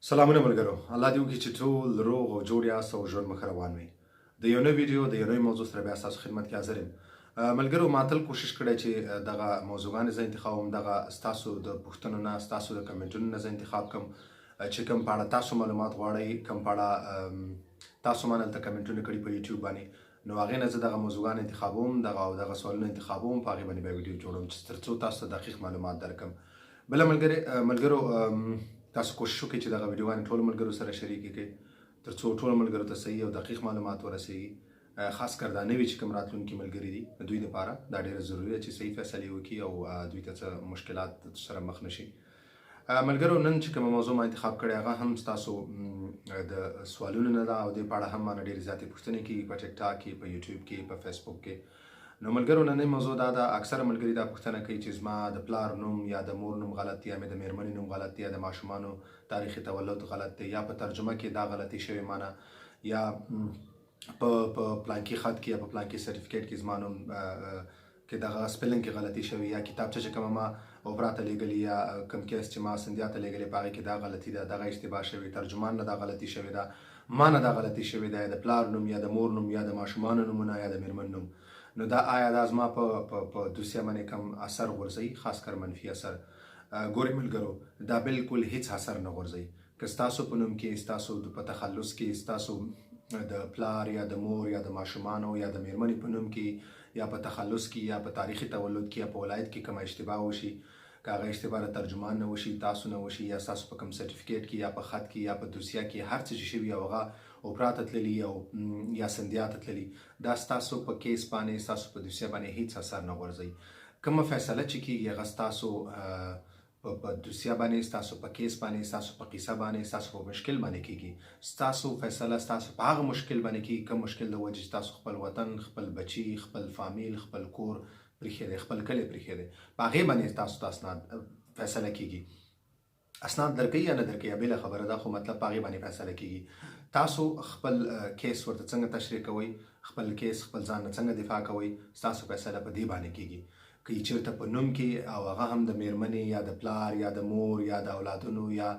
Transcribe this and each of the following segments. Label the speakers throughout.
Speaker 1: سلامونه ملګرو، الله دې وکړي چې ټول روغ او جوړ یاست او ژوند مو ښه روان وي. د یو نوي ویډیو د یو نوي موضوع سره بیا ستاسو خدمت کې حاضر یم. ملګرو، ما تل کوشش کړی چې دغه موضوعګانې زه انتخابوم، دغه ستاسو د پوښتنو نه، ستاسو د کمنټونو نه زه انتخاب کوم چې کوم په اړه تاسو معلومات غواړئ، کوم په اړه تاسو ما دلته کمنټونه کړي په یوټیوب باندې، نو هغې نه زه دغه موضوعګان انتخابوم، دغه او دغه سوالونه انتخابوم، په هغې باندې بیا ویډیو جوړوم چې تر څو تاسو ته دقیق معلومات درکړم. بله ملګری ملګرو، تاسو کوشش وکړئ چې دغه ویډیوګانې ټولو ملګرو سره شریکې کړئ تر څو ټولو ملګرو ته صحیح او دقیق معلومات ورسیږي. خاص کر دا نوي چې کوم راتلونکي ملګري دي، دوی دپاره دا ډېره ضروري ده چې صحیح فیصلې وکړي او دوی ته څه مشکلات سره مخ نه شي. ملګرو، نن چې کومه موضوع ما انتخاب کړې هغه هم ستاسو د سوالونو نه ده او دې په اړه هم ما نه ډېرې زیاتې پوښتنې کېږي په ټیک ټاک کې، په یوټیوب کې، په فیسبوک کې. نو ملګرو، ننۍ موضوع دا ده، اکثره ملګري دا پوښتنه کوي چې زما د پلار نوم یا د مور نوم غلط دی، یا مې د میرمنې نوم غلط دی، یا د ماشومانو تاریخ تولد غلط دی، یا په ترجمه کې دا غلطي شوې مانه، یا په پلانکي خط کې یا په پلانکي سرټیفیکیټ کې زما نوم کې دغه spelling کې غلطي شوې، یا کتابچه چې کومه ما اوپرا ته لېږلې یا کوم case چې ما سندیا ته لېږلې په هغې کې دا غلطي ده، دغه اشتباه شوې، ترجمان نه دا غلطي شوې ده، ما نه دا غلطي شوې ده، یا د پلار نوم یا د مور نوم یا د ماشومانو نومونه یا د میرمن نوم، نو دا آیا دا زما په دوسیه باندې کوم اثر غورځوي، خاص کر منفي اثر؟ ګورئ ملګرو، دا بالکل هیڅ اثر نه غورځوي. که ستاسو په نوم کې، ستاسو په تخلص کې، ستاسو د پلار یا د مور یا د ماشومانو یا د میرمنې په نوم کې یا په تخلص کې یا په تاریخي تولد کې یا په ولایت کې کومه اشتباه وشي، که هغه اشتباه د ترجمان نه وشي، تاسو نه وشي، یا ستاسو په کوم سرټیفیکیټ کې یا په خط کې یا په دوسیه کې هر څه چې شوي او هغه اوپرا ته تللي او یا سندیا ته تللي، دا ستاسو په case باندې، ستاسو په دوسیه باندې هیڅ اثر نه غورځوي. کومه فیصله چې کیږي هغه ستاسو په دوسیه باندې، ستاسو په case باندې، ستاسو په قصه باندې، ستاسو په مشکل باندې کیږي. ستاسو فیصله ستاسو په هغه مشکل باندې کیږي کوم مشکل د وجې چې تاسو خپل وطن، خپل بچي، خپل فامیل، خپل کور پرېښی دی، خپل کلی پرېښی دی، په هغې باندې تاسو ته اسناد فیصله کیږي. اسناد درکوي یا نه درکوي بېله خبره ده، خو مطلب په هغې باندې فیصله کیږي. تاسو خپل case ورته څنګه تشریح کوئ، خپل case خپل ځان نه څنګه دفاع کوئ، ستاسو فیصله په دې باندې کیږي. که یې چېرته په نوم کې او هغه هم د میرمنې یا د پلار یا د مور یا د اولادونو یا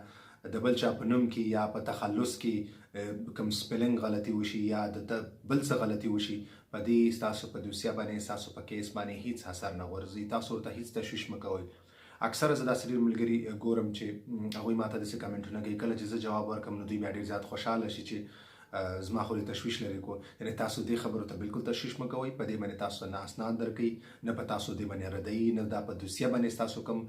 Speaker 1: د بل چا په نوم کې یا په تخلص کې کوم spelling غلطي وشي یا د بل څه غلطي وشي، په دې ستاسو په دوسیه باندې، ستاسو په case باندې هیڅ اثر نه غورځي. تاسو ورته هیڅ تشویش مه کوئ. اکثره زه داسې ډېر ملګري ګورم چې هغوی ماته داسې کمنټونه کوي، کله چې زه جواب ورکړم نو دوی بیا ډېر زیات خوشحاله شي چې زما خو دې تشویش لرې کو. یعنې تاسو دې خبرو ته بالکل تشویش مه کوئ. په دې باندې تاسو نه اسناد درکوي، نه په تاسو دې باندې ردوي، نه دا په دوسیه باندې ستاسو کوم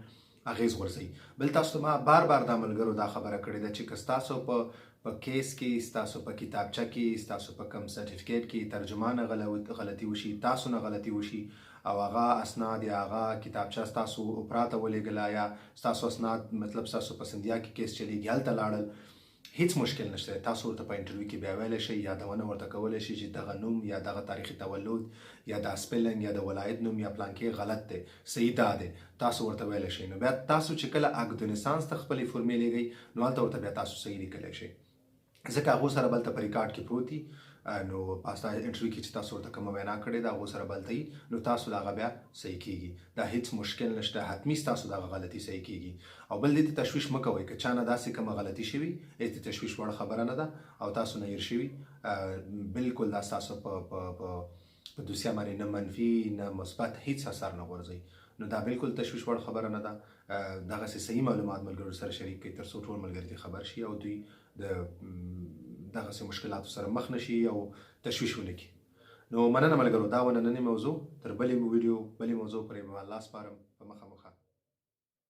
Speaker 1: اغېز غورځوي. بل تاسو ته ما بار بار دا ملګرو دا خبره کړې ده چې که ستاسو په case کې، ستاسو په کتابچه کې، ستاسو په کوم سرټیفیکیټ کې ترجمه نه غلطي وشي، تاسو نه غلطي وشي او هغه اسناد یا هغه کتابچه ستاسو اوپرا ته ولېږله یا ستاسو اسناد مطلب ستاسو په سندیا کې case چلېږي هلته لاړل، هیڅ مشکل نشته. تاسو ورته په انټرویو کې بیا ویلی شئ، یادونه ورته کولی شئ چې دغه نوم یا دغه تاریخي تولد یا دا spelling یا د ولایت نوم یا پلانکې غلط دی، صحیح دا دی، تاسو ورته ویلی شئ. نو بیا تاسو چې کله acte de naissance ته خپلې فورمې لېږئ نو هلته ورته بیا تاسو صحیح لیکلی شئ، ځکه هغو سره بلته په ریکارډ کې پروت دي. نو په انټرویو کې چې تاسو ورته کومه وینا کړې ده هغو سره بلته وي، نو تاسو دغه بیا صحیح کیږي. دا هیڅ مشکل نشته، حتمي ستاسو دغه غلطي صحیح کیږي. او بل دې ته تشویش مه کوئ، که چا نه داسې کومه غلطي شوي هېڅ د تشویش وړ خبره نه ده او تاسو نه هېر شوي، بالکل دا ستاسو په دوسیه باندې نه منفي نه مثبت هیڅ اثر نه غورځوي. نو دا بالکل تشویش وړ خبره نه ده. دغسې صحیح معلومات ملګرو سره شریک کړئ تر څو ټول ملګري دې خبر شي او دوی د دغسې مشکلاتو سره مخ نه شي او تشویش ونه کړي. نو مننه ملګرو، دا وه نننۍ موضوع. تر بلې ویډیو بلې موضوع پورې به الله سپارم.